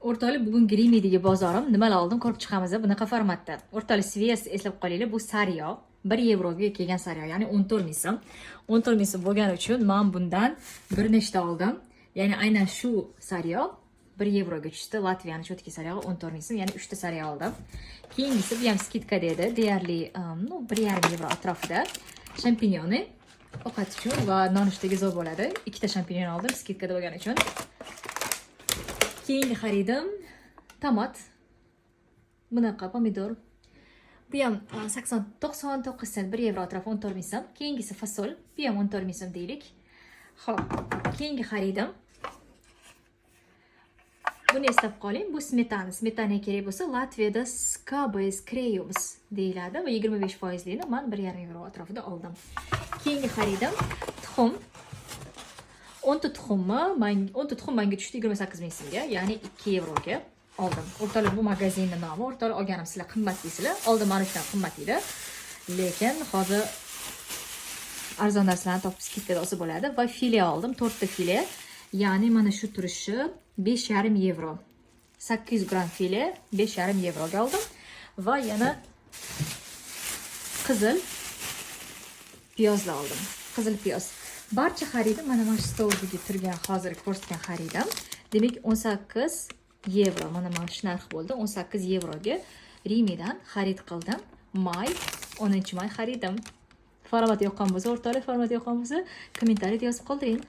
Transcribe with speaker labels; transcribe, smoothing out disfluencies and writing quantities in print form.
Speaker 1: O'rtoqlar, bugungi Rimidagi bozorim, nimalar oldim, ko'rib chiqamiz bunaqa formatda. O'rtoqlar, svес eslab qolinglar, bu sariyog', 1 yevroga kelgan sariyog', ya'ni 14 ming so'm. 14 ming so'm bo'lgani uchun men bundan bir nechta oldim. Ya'ni aynan shu sariyog' 1 yevroga tushdi. Latviyani чётки sariyog'i 14 ming so'm, ya'ni 3 ta sariyog' oldim. Keyingisi, bu ham скидка da edi, deyarli ну, 1,5 yevro atrofida. Shampinyoni ovqat uchun va nonushtaga zo'r bo'ladi. Ikkita shampinyon oldim, скидка da bo'lgani uchun. Keyingi xaridim tomat. Bunaqa pomidor. Bu ham 80 99 sent, 1 yevro atrofi, 14 ming so'm. Keyingisi fasol. Bu ham 14 ming so'm deylik. Xo'p, keyingi xaridim. Buni eslab qoling, bu smetana. Smetana kerak bo'lsa, Latviyada skabes krējums deyiladi va 25 foizlini man 1,5 yevro atrofida oldim. Keyingi xaridim tuxum. 10 ta tuxumni man 10 ta tuxum menga tushdi 28 ming so'mga, ya'ni 2 yevroga oldim. O'rtoqlar, bu magazinni nomi. O'rtoqlar, olganim sizlar qimmat deysizlar. Oldin mana shundan qimmat edi. Lekin hozir arzon narsalarni topib, скидка da olsa bo'ladi va file oldim, 4 ta file. Ya'ni mana shu turishi 5,5 yevro. 800 gramm file 5,5 yevroga oldim va yana qizil piyozlar oldim. Qizil piyoz. Barcha xaridim mana shu stoldagi turgan, hozir ko'rsatgan xaridim. Demak, 18 yevro. Mana shu narx bo'ldi. 18 yevroga Rimidan xarid qildim. May, 10 may xaridim. Format yoqqan bo'lsa, o'rtoqlar, format yoqqan bo'lsa, kommentariyada yozib qoldiring.